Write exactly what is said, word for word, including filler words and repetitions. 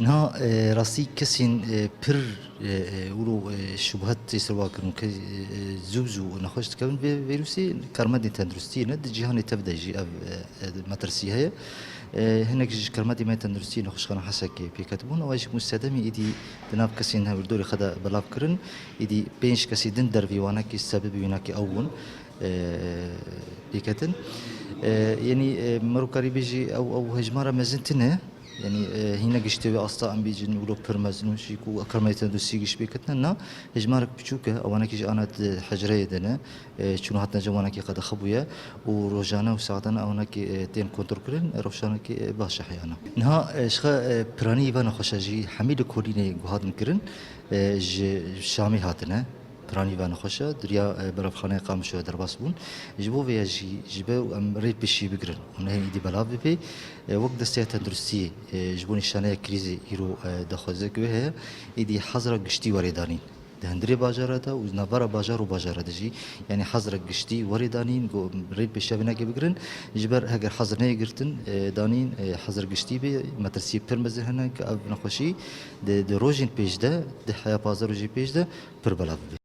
Niha, e, rastî kesên, e, pir, e, e, wilo, e, şubhet tê ser wa kirin ke, e, e, zû zû nexweş dikevin vê vîrusê, karmendên tenduristiyê ne, di cîhanê tev de jî ev, e, e, metirsî heye. E, hinek ji karmendên me tenduristiyê nexweşxana Hesekê pêket bûn, ew jî bûn sedemê êdî di nav kesên hevirdorê xwe de belav kirin, êdî pênc kesê din dervî wanekî sebebî wînakî ew bûn, e, pêketin. E, yanî, e, mero karî bêjî ew, ew hejmara mezin tune. Yanî, e, hîne giştê wê asta em bêjin, wilo pir mezin û jî ku karmendê tenduristî giş pêketine, na, hejmarek piçûk e, ewanekî jî ana di hecreyê de ne, e, çûn hatine cem wanekî qedexe bûye û rojane û saetane ewanekî, e, tên kontrol kirin, e, rewşanekî, e, baş e heyana. Niha, e, ji xe, e, piranî ve nexweşe jî hemî li kolînê guhadin kirin, e, ji Şamê hatine. Piranî ve nexweş e, di riya, e, berevxaneya Qamişlo de derbas bûn. Ji bo vê ye jî, ji ber em rê pêşî bigirin û nehên êdî belav bibe, e, wek desteya tenduristiyê, e, ji bo nîşaneya krîzê îro, e, daxwaziyek wê heye, êdî hezra giştî were danîn. Di hundirê bajara de û navbera bajar û bajara de jî, yanî hezra giştî were danîn, ku rê pêşiya vê nake bigirin. Ji ber heger hezir neyê girtin, e, danîn, e, hezir giştî bê, metirsiyê pir mezin hene ku ev nexweşî di, di rojên pêş de, di heya pazdeh rojê pêş de pir belav bibe.